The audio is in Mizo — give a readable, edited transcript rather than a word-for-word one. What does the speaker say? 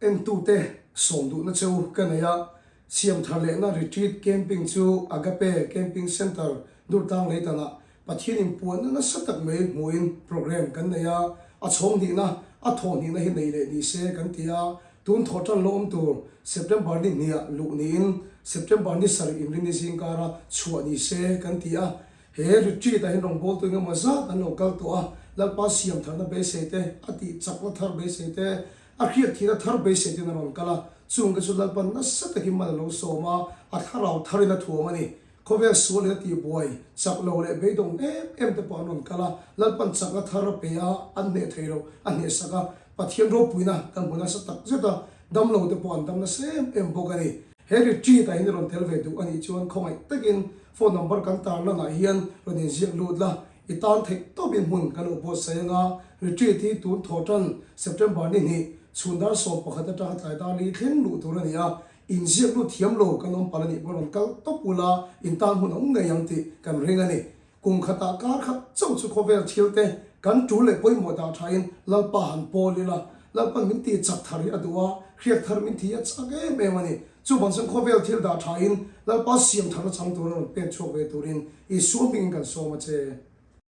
Entute sawm duhna cheu ka nei a, siam thar lehna retreat camping chu Agape Camping Centre Durtlang Leitanah Pathian inpuanna nasa tak mai hmuhin programme kan nei a, a chhawng hnihna, a thawh hnihna hi nei leh ni se kan ti a, tun thawh tan lo awm tur September ni hniah luh niin September ni sarih inrinni zingkara chhuah ni se kan ti a, he retreat ah hian rawngbawltu engemaw zat an lo kal tawh a, Lalpa siam tharna beisei te, a tih chakna thar beisei te, A hriat thihna thar beisei ten a rawn kal a, chung te chu Lalpan nasa takin mal a lo sawm a, a thlarau tharin a thuam a ni. Khawvel sual leh a tihbuai, chak lo leh beidawng em em te pawh an rawn kal a, Lalpan chakna thar a pe a, an hneh thei lo, a hnehsak a, Pathian ropuina kan hmu nasa tak zet a, dam lo te pawh an dam nasa em em bawk a ni. He retreat ah hian i rawn tel ve duh a nih chuan khawngaih takin phone number kan tarlan ah hian rawn inziak lut la, I tan theih tawpin hmun kan lo buatsaih anga, retreat hi tun thawh tan September ni hnih, chhun dar 11 atanga tlai dar li thleng luh tur a ni a, inziak lut thiam lo kan awm palh a nih pawh rawn kal tawp ula in tan hmun a awm ngei ang tih kan ring a ni. Kum khatah kar khat chauh chu khawvel thil te kan tul leh pawimawh dah thain Lalpa han pawl ila, Lalpan min tih chak thar hi a duh a, hriak thar min thi a chak em em a ni. Chuvang chuan khawvel thil dah thain Lalpa siam tharna chang tura rawn pek chhuak ve turin Isua hmingin kan sawm a che.